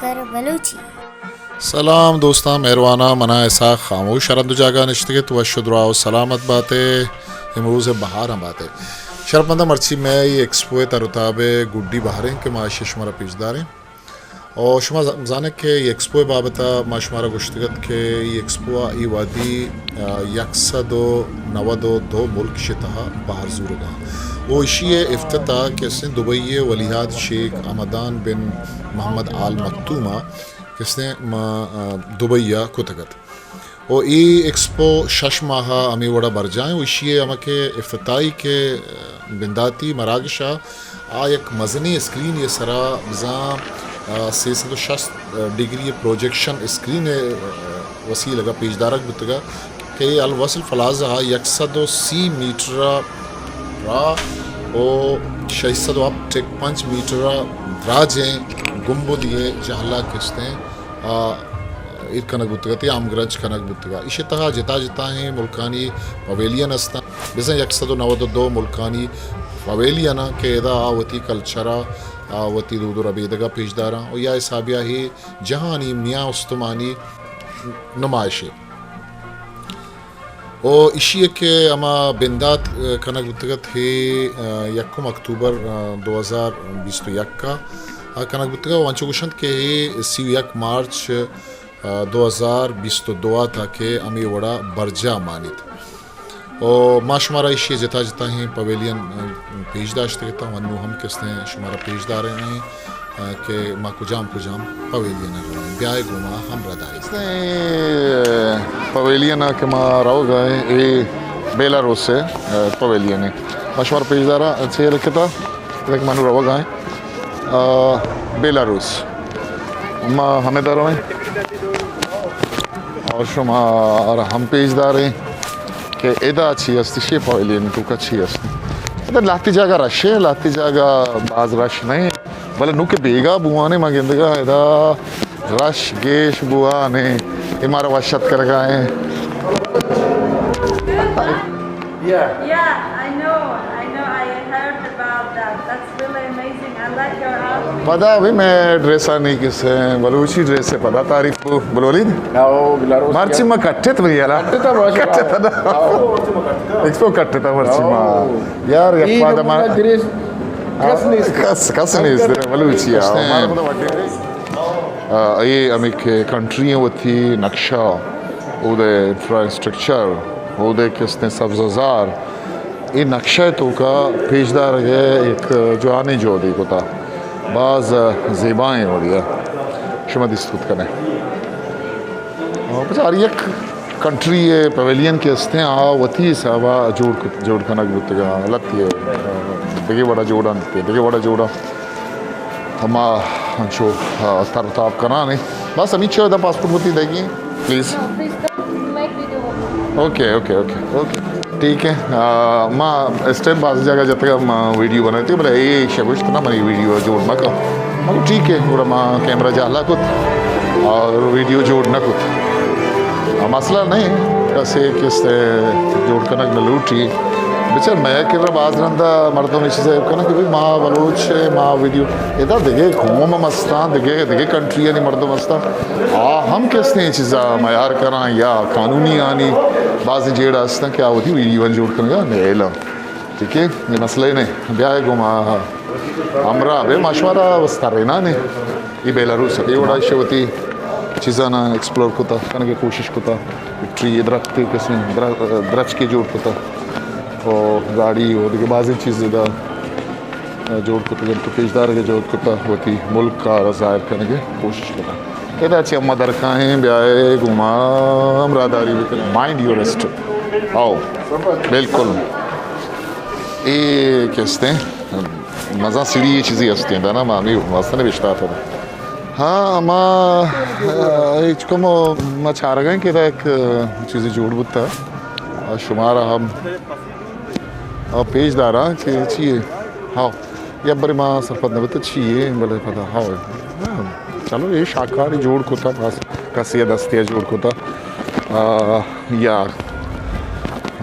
کر بلوچی۔ سلام دوستاں، مہرواناں، منا اسحاق خاموش ہر دو جاگہ نشتگ ات، وش و دراہ و سلامت بات ئے، امروز بہاراں بات ئے۔ شرپمنداں، مرچی مئے اے ایکسپو ءِ تر و تاب ءِ گڈی بہر ایں کہ ما اشی ءَ شمارا پیش داریں۔ اور شما ز-، زانئے کہ اے ایکسپو ءِ بابت ءَ ما شمارا گوشتگ ات کہ اے ایکسپو ءَ اے وہدی، آ، یک سد و نود و دو ملک اشی ءِ تہا بہر زورگ ءَ انت۔ و اشی ءِ افتتاح کہ استیں دبئی ءِ ولیعہد شیخ حمدان بن محمد آل مکتوم ءَ کہ استیں ما، آ، دبئی ءَ کتگ ات۔ و اے ایکسپو شش ماہ ءَ ہمے وڑا برجاہ ایں و اشی ءِ ہمک افتتاحی کہ بنداتی مراگش ءَ آ یک مزنیں اسکرین ءِ سرا بزاں، آ، سئے سد و شست ڈگری پروجیکشن اسکرین ءِ، آ، وسیلگ ءَ پیش دارگ بوتگ ءَ کہ اے الوصل پلازہ ءَ یک سد و سی میٹر ءَ راہ و شش سد و ہپت ٹک پنچ میٹر ءَ دراجیں گنبدے ءِ جہلا کہ استیں آ، ایر کنگ بوتگ ات یا ہمگرنچ کنگ بوتگ ات۔ ایشی ءِ تہا جتا جتائیں ملکانی پویلین است انت۔ بزاں یک سد و نود و دو ملکانی پویلین انت کہ ادا آ وتی کلچر ءَ، آ وتی دود و ربیدگ ءَ پیش داراں و یا حسابے ءَ اے جہانی میان استمانی نمائشے۔ و ایشی ءَ کہ ہما بندات، آ، کنگ بوتگ ات، اے، آ، یکم اکتوبر، آ، دو ہزار بیست و یک ءَ، آ، کنگ بوتگ ءَ و انچو گوشنت کہ اے سی و یک مارچ، آ، دو ہزار بیست و دو ءَ تاکہ ہمے وڑا برجاہ مانیت۔ و ما شمارا ایشی ءِ جتا جتائیں پویلین، آ، پیش داشتگ ات، و انوں ہم کہ استیں شمارا پیش داریں۔ کہ ما کجام کجام پویلین ءَ رویں۔ بیائے گوں ما ہمراہ داریں۔ اے پویلین ءَ کہ ما روگ ءَ ایں، اے بیلاروس ءِ، اے، پویلین ءَ۔ ما شمارا پیش داراں، چے لکھتا؟ لکھ ما نوں روگ ءَ ایں۔ آ، بیلاروس۔ ما ہمے در رویں۔ اور شمارا ہم پیش داریں کہ ادا چی است، شے پویلین توکا چی است۔ ادا لہتی جاگہ رش ایں، لہتی جاگہ باز رش نہ ایں۔ بلے نوں کہ بیگاہ بوان ایں، ما گندگ ءَ ادا رش گیش بوان ایں، اے مارا وش اتک کنگ ءَ ایں۔ Yeah. Yeah, I know, I know, I heard about that. That's really amazing. I like your outfit. پدا بھی مئے ڈریسانی کسے بلوچی ڈریس ءِ پدا تعریف بو، بلولید۔ او، بلاروس مرچی کیا؟ ما کٹت بری یلا۔ کٹتا، ماشاءاللہ۔ کٹتا نا۔ او۔ ایکسپو کٹتا مرچی ما۔ او۔ یار، یک پادا ما ڈریس، کس نیست۔ کس، کس نیست، بلوچی آ۔ آ، اے ہمے کہ کنٹری ایں، وتی نقشہ، اودے انفراسٹرکچر، اودے کہ استیں سبززار، اے نقشہ ءِ توکا پیش دارگ ءِ یک جوانیں جہدے کتا۔ باز زیبائیں وڑے ءَ شما دیست کت کنے۔ آ، بس ہر یک کنٹری ءِ پویلین کہ استیں، آ وتی حساب ءَ جوڑ کت، جوڑ کنگ بوتگ ءَ، لہتے دگہ وڑا جوڑ انت، دگہ وڑا جوڑ انت۔ ہما انچو، آ، تر و تاب کنان ایں۔ بس ہمینچو ادا پاسپورٹ وتی دئیگی، please. No, please don't make video of me. Okay, okay, okay, okay. ٹھیک ہے۔ آ، ما اس ٹائم باز جاگہ جتگ ءَ ما ویڈیو بناتی، بلے اے شگوشت نا منی ویڈیو جوڑ مکن۔ مگو ٹھیک ہے، گڑا ما کیمرہ جہلا کت اور ویڈیو جوڑ نہ کت۔ آ، مسئلہ نہیں، کسے کس جوڑ کنگ نہ لوٹی۔ بچار مئے کرا باز رندا مردم اے چیزا ہیب کنن کہ بھئی ما بلوچ ایں، ما ویڈیو، ادا دگہ قوم ہم استاں، دگہ، دگہ کنٹری آنی مردم استاں، آ ہم کہ استیں اے چیزا میار کناں یا قانونی آنی بازیں جیڑہ استاں کہ آ وتی ویڈیو آں جوڑ کنگا نیلاں۔ ٹھیک ہے، اے مسئلہ ہی نہیں۔ بیائے گوں ما ہمراہ بے، ما شمارا بس ترینانے۔ اے بیلاروس ات۔ اے وڑا ایشی وتی چیزانا ایکسپلور کتا، کنگے کوشش کتا۔ ٹری، درخت، قسم در-، درچکے جوڑ کتا۔ او گاڑی، او دگہ بازیں چیز ادا جوڑ کتا، تو پیش دارگے جوڑ کتا، وتی ملک ءَ ظاہر کنگے کوشش کتا۔ ادا چہ ما درکائیں، بیائے گوں ما ہمراہداری بکن۔ Mind your step. آؤ، بالکل۔ اے کستیں مزہ سیڑھی، اے چیزی ہستیں، دانا ما ہمیں واسطہ نبشتہ آتا۔ ہاں، ما، آ، ہچ کم ما چارگا ایں کہ ادا یک چیزے جوڑ بوتا۔ آ، شمارا ہم، آ، پیش داراں کہ چی اے۔ ہاں، یا برے ما سرپد نہ بوتا چی اے، بلے پدا، ہاں، ہاں، چلو، اے شاکاری جوڑ کتا، بس کسی دستی جوڑ کتا۔ آ، یا،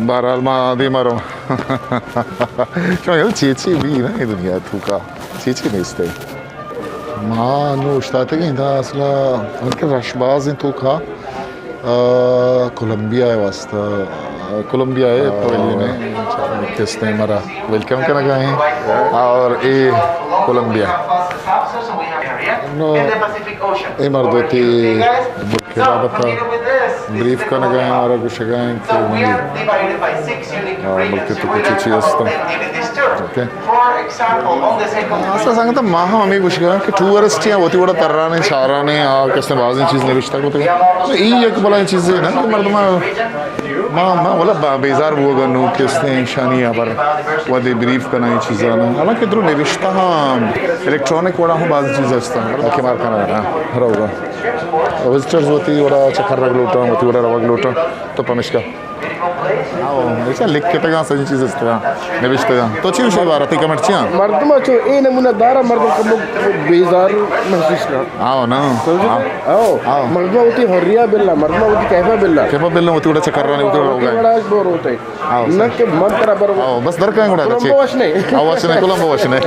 بہرحال ما دیما رو۔ شما چی چی بھی نا، اے دنیا توکا چی چی نیستے۔ ما نوں اوشتاتگیں، ادا اصلا بلکہ رش باز ایں توکا، آ، کولمبیا ءِ واسطہ، آ، کولمبیا ءِ پویلین ءَ کس نے مارا ویلکم کنگا ایں اور اے کولمبیا۔ نوں اے مرد وتی ملک ءِ بابت ءَ بریف کنگا ایں اور گوشگا ایں کہ منی، آ، ملک ءِ توکا چی چی است۔ اوکے۔ اصل سنگت، ما ہم ہمے گوشگا کہ ٹورسٹ ایں، وتی وڑا تران ایں، چاران ایں، آ کس نے بازیں چیز نوشتہ کتگ۔ تو ای یک بلائیں چیزے نا کہ مردم ما، ما ولا با-، بیزار بوگا نوں کہ است ایں، ایشانی ہبر ودے بریف کناں اے چیزاں۔ حالانکہ درو نوشتہ ہم الیکٹرانک وڑا ہم باز چیز است، کہ مار کناں روگا۔ وزٹرز وتی وڑا چکر رگ لوٹاں، وتی وڑا روگ لوٹاں، تو پمشکا۔ ہاں، ایشاں لکھتگاں، سجیں چیز استگاں، نبشتگاں۔ تو چی گوشے بارہ، تئی کمنٹ چی آں؟ مردم چو اے نمونہ دارا، مردم کمو بیزار محسوس نہ۔ ہاں نا۔ سمجھے؟ ہاں۔ ہاں۔ ہاں۔ مردم وتی حریا بلا، مردم وتی کیفا بلا۔ کیفا بلا، وتی وڑا چکر رانے، وتی وڑا روگا ایں۔ وڑا بور ہوتے۔ ہاں، نہ کہ من ترا بر۔ ہاں، بس درکائیں گڑا کولمبو چی؟ وش نہیں۔ ہاں، وش نہیں، کولمبو وش نہیں۔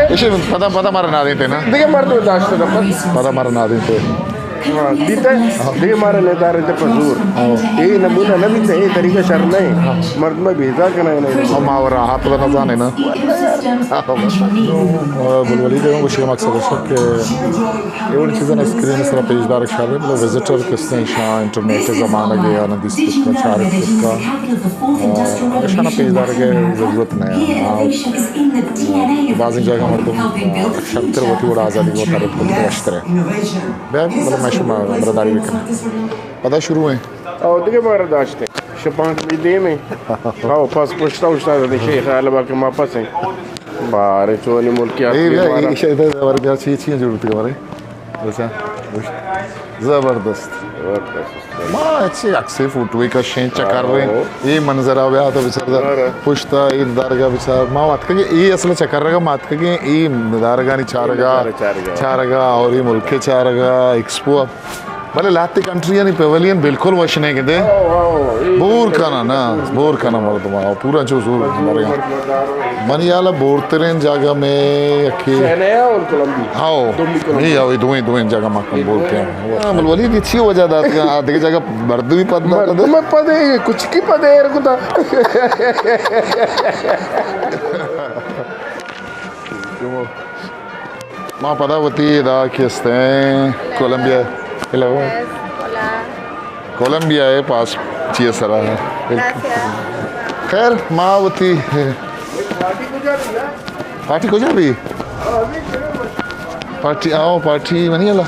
ایشی پدا، پدا مارا نادینتے نا۔ دیگہ مردم داشت نا، بس۔ پدا مارا نادینتے۔ ہاں، دیتے، دیگہ مارا ندارے تے پزور۔ ہاں۔ اے نمونہ نہ بیتے، اے طریقہ شر نہیں۔ ہاں۔ مردم بیزار کنائے نہیں۔ ہم آورا ہاتھ تو نہ زانے نا۔ بلبلی دے گوشے مقصد ہے کہ اے وڑیں چیزاں اسکرین سرا پیش دارگ شر انت، بلے وزٹر کسیں شاں انٹرنیٹ زمانگ ءَ یا نہ دیست کتگ، چارت کتگ۔ آ، اشانا پیش دارگ ءِ ضرورت نہ انت۔ آ، بازیں جاگہ مردم، آ، شرتر وتی وڑا آزادی گوں تربت کتگ، وشتر انت۔ بیا، بلے ما شما ہمراہداری بکنیں۔ پدا شروع ایں۔ او دگہ بار داشتے۔ شپانک بی دیم ایں۔ او پس پشتا اوشتاتگ، شیخ عالم کہ ما پس ایں۔ بارے چونی ملکی اے آتکی بیا، بارا۔ اے شاید ورگا چی، چی ضرورت ہے بارے؟ اچھا، زبردست۔ زبردست۔ ما اچھے عکسے فوٹوے کشیں، چکر رہے۔ ہاں۔ اے منظرہ بیا تو بچار دا۔ ہاں۔ پشتا اے دارگا بچار۔ ما واتکگے اے اصل چکر رگا ما اتکگے اے دارگانی چارگا۔ چارگا۔ چارگا اور اے ملک چارگا، ایکسپو۔ بلے لہتے کنٹریانی پویلین بالکل وش نہ گندے۔ ہاں، ہاں، اے بور کناں نا، بور کناں مردم، ہاں، پورا چو زور مرگا۔ منی حالا بورترین جاگہ میں یکی سینیا اور کولمبیا۔ ہاں، دومی کولمبیا۔ اے، ہاں، دوئیں، دوئیں جاگہ ما کم بورتے ہیں۔ ہاں، بل ولی دی چی وجہ دات کہ آ دگہ جاگہ مردمی پد نہ پد۔ مردم پد ہے، کچھ کی پد ہے، کتا۔ ما پدا وتی ادا کہ استیں کولمبیا۔ ہیلو۔ یس، ہولا۔ کولمبیا ءِ پاس چی ءِ سرا۔ گراسیاس۔ خیر، ما وتی پارٹی کجا بی؟ پارٹی، آؤ، پارٹی منی اللہ۔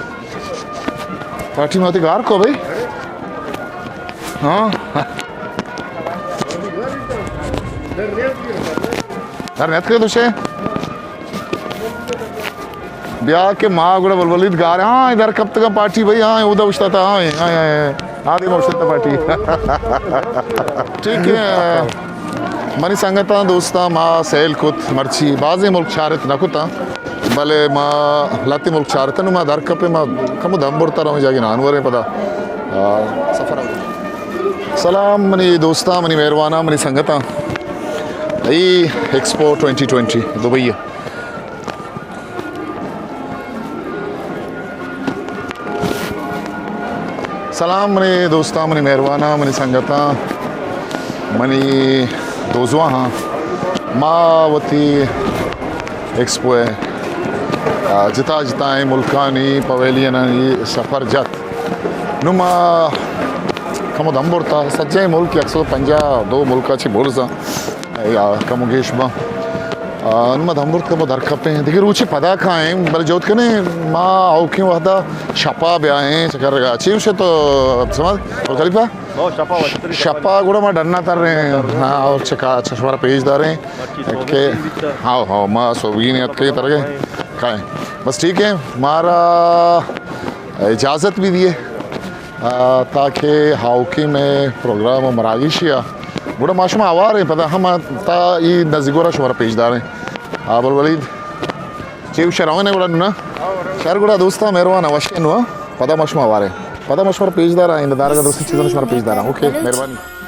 پارٹی ما وتی گار کو بھائی۔ ہاں۔ در نیت کرے تو شے۔ بیا کہ ما گڑا بلبلیت گار، ہاں، در کپتگا پارٹی بھائی، ہاں، اودا اوشتاتا، ہاں، ہاں، ہاں، ہاں۔ آدھی ما اوشتاتا پارٹی۔ ٹھیک ہے۔ منی سنگتاں، دوستاں، ما سیل کت، مرچی بازیں ملک چارت نہ کتاں، بلے ما لہتے ملک چارتن، ما در کپے، ما کمو دم برتا رویں جاگہ نانوریں پدا، آ، سفر۔ سلام منی دوستاں، منی مہرواناں، منی سنگتاں۔ اے ایکسپو ٹوئنٹی ٹوئنٹی دبئی۔ سلام منی دوستاں، منی مہرواناں، منی سنگتاں، منی دوزواہاں۔ ما وتی ایکسپو ءِ، آ، جتا جتائیں ملکانی پویلینانی سفر جت۔ نوں ما کمو دم برتا، سجہیں ملک، یک سد و پنجاہ دو ملک ءَ چہ برزاں۔ یا کم و گیش باں۔ آ، نوں ما دم برت کمو در کپیں۔ دگہ روچے پدا کائیں، بلے جہد کنیں ما آؤکیں وہدا شپا بیائیں چکر رگا۔ چی گوشے تو عبدالصمد اور خلیفہ؟ ہو، شپا وشتری شپا۔ گڑا ما ڈنا تریں۔ ہاں، اور چکا، چشمارا پیش داریں۔ مرچی کہ سوبگین بیتا۔ ہاں، ہاں، ما سوبگین اتکیں ترگیں۔ کائیں۔ بس ٹھیک ہے، مارا اجازت بھی دیے۔ آ، تاکہ ہاؤکیں مئے پروگرام ءُ مراگشے ءَ گڑا ما شما ہواریں، پدا ہم تا ای نزیک ءَ شمارا پیش داریں۔ آ، بل ولید، چے گوشے، رویں گڑا نوں نا؟ شر گڑا دوستاں، مہرواناں، وشیں نوں، پدا ما شما ہواریں۔ پدا ما شمارا پیش داراں، اے دارگا درستیں چیزاں شمارا پیش داراں۔ اوکے، مہربانی۔